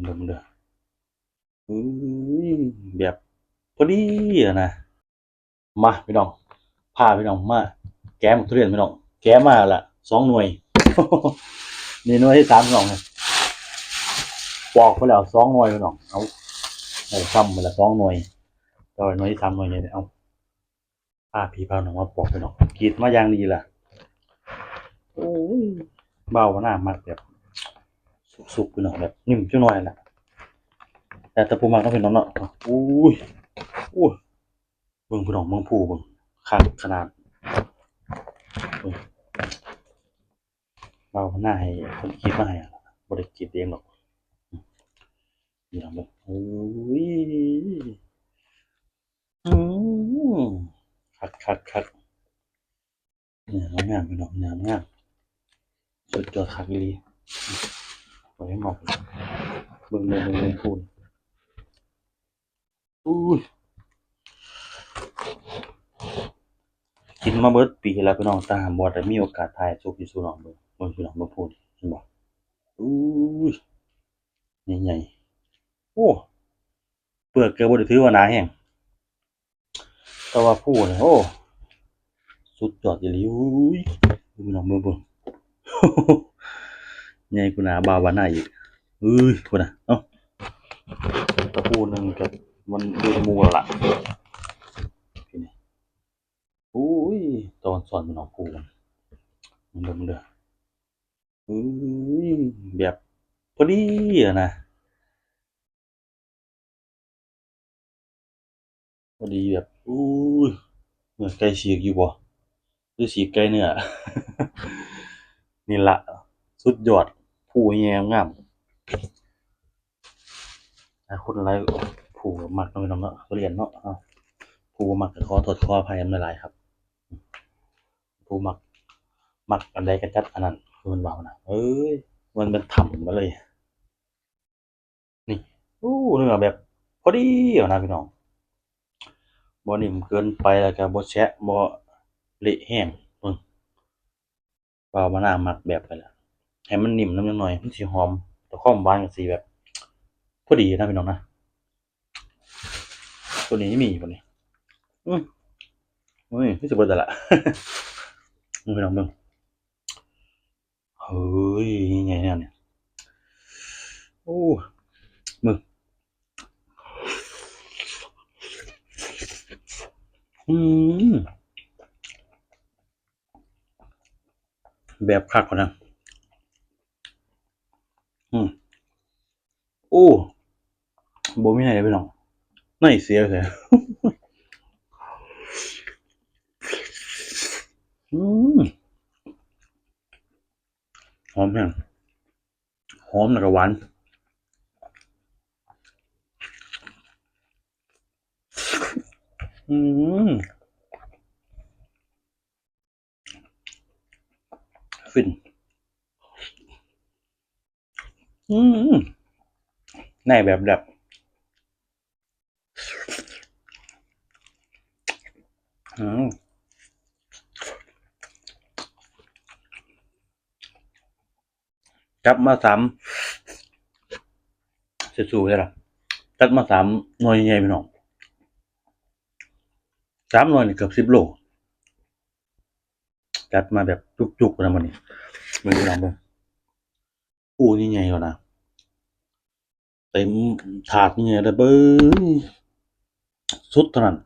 ເບິ່ງເດີ ເອີຍ ແບບພໍດີຫັ້ນນະ. ມາພີ່ນ້ອງ ພາພີ່ນ້ອງມາແກະໝາກທຸລຽນພີ່ນ້ອງ ແກະມາລະສອງໜ່ວຍ ນີ້ໜ່ວຍທີສາມພີ່ນ້ອງ ປອກໄປແລ້ວສອງໜ່ວຍພີ່ນ້ອງ ເອົາ ໄດ້ຊຳໄປລະສອງໜ່ວຍ ແຕ່ວ່າໜ່ວຍທີສາມໜ່ວຍນີ້ ເອົາ ພາພີ່ພານ້ອງມາປອກພີ່ນ້ອງ ກຣີດມາຢ່າງດີລະ ໂອ້ຍ ບ່າວບັນນາມັກແບບສຸກໆ ພີ່ນ້ອງ ແບບນິ້ມຈັກໜ່ອຍລະ ແຕ່ ແຕ່ຜູ້ມັກເນາະພີ່ນ້ອງເນາະ ໂອ້ຍ ໂອ້ຍ ເບິ່ງພີ່ນ້ອງ ເບິ່ງພູເບິ່ງ ຄັກຂະໜາດ ເບິ່ງ ບ່າວບັນນາໃຫ້ເພິ່ນກຣີດມາໃຫ້ ບໍ່ໄດ້ກຣີດເອງດອກ ພີ່ນ້ອງເບິ່ງ ໂອ້ຍ ອືມ ຄັກໆໆ ເນື້ອງາມໆ ພີ່ນ້ອງ ເນື້ອງາມ ສຸດຍອດຄັກອີ່ຫຼີ ເບິ່ງ ເບິ່ງ ເບິ່ງ ເບິ່ງພູ ອູ້ຍ ກິນມາເບິດປີແລ້ວພີ່ນ້ອງ ແຕ່ຫາບໍ່ໄດ້ມີໂອກາດຖ່າຍສູ່ພີ່ສູ່ນ້ອງເບິ່ງ ເບິ່ງພີ່ນ້ອງ ເບິ່ງພູນີ້ ເຫັນບໍ່ ອູ້ຍ ໃຫຍ່ໆ ໂອ້ ເປືອກກໍບໍ່ໄດ້ຖືວ່າໜາແຮງ ແຕ່ວ່າພູນີ້ ໂອ້ ສຸດຍອດອີ່ຫຼີ ອຸ້ຍ ພີ່ນ້ອງເບິ່ງ ເບິ່ງ ໃຫຍ່ກວ່າໜ້າບ່າວບ້ານນາອີກ ເອີຍ ພຸ້ນນະ ເອົ້າ ຕະປູໜຶ່ງກໍມັນຢູ່ໃນໝູ່ແລ້ວລະ ໂອ້ຍ ຕອນຊ້ອນພີ່ນ້ອງພູ ເບິ່ງເດີ ເອີຍ ແບບພໍດີຫັ້ນນະ. ພໍດີແບບ ອູ້ຍ ເນື້ອໄກ່ສີກຢູ່ບໍ່ ຫຼືສີກໄກ່ເນື້ອ ນີ້ລະ ສຸດຍອດ ພູໃຫຍ່ງາມ ຫຼາຍຄົນຫຼາຍຜູ້ມັກເນາະ ພີ່ນ້ອງເນາະ ທຸລຽນເນາະ ຜູ້ບໍ່ມັກກໍຂໍໂທດຂໍອະໄພນຳຫຼາຍໆ ຄັບ ຜູ້ມັກ ມັກອັນໃດກໍຈັດອັນນັ້ນ ຄືເພິ່ນເວົ້ານະ ເອີຍ ມັນເປັນຖ້ຳມາເລີຍ. ນີ້ ໂອ້ ເນື້ອແບບພໍດີຫັ້ນນະພີ່ນ້ອງ ບໍ່ນິ້ມເກີນໄປ ແລ້ວກໍບໍ່ແຊະ ບໍ່ເລະແຮງ ເບິ່ງ ບ່າວມານາມັກແບບນີ້ແຫຼະ ໃຫ້ມັນນິ້ມນຳຈັກໜ່ອຍ ມັນຊິຫອມ ແຕ່ຄວາມຫວານກໍຊິແບບພໍດີນະພີ່ນ້ອງນະ ໂຕນີ້ມີບໍ່ນີ້ ອືມ ໂອ້ຍ ຄືຊິເບິດແລ້ວລະ ເບິ່ງພີ່ນ້ອງເບິ່ງ ເຮີ້ຍ ໃຫຍ່ແນວນີ້ ໂອ້ ເບິ່ງ ອືມ ແບບຄັກພຸ້ນນະ ອືມ ໂອ້ ບໍ່ມີໃນເດ້ພີ່ນ້ອງ ໃນເສຍແທ້ ອືມ ຫອມແຮງ ຫອມແລ້ວກໍຫວານ ອືມ ຟິນ ອືມ ໃນແບບແບບ ອືມ ຈັບມາສາມ ຊິສູ້ໄດ້ລະ ຈັດມາສາມໜ່ວຍໃຫຍ່ໆ ພີ່ນ້ອງ ສາມໜ່ວຍນີ້ເກືອບສິບໂລ ຈັດມາແບບຈຸກໆ ນະມື້ນີ້ ເບິ່ງພີ່ນ້ອງເບິ່ງ ໂອ້ ນີ້ໃຫຍ່ແລ້ວນະ ເຕັມຖາດນີ້ແຫຼະເບິ່ງ ສຸດເທົ່ານັ້ນ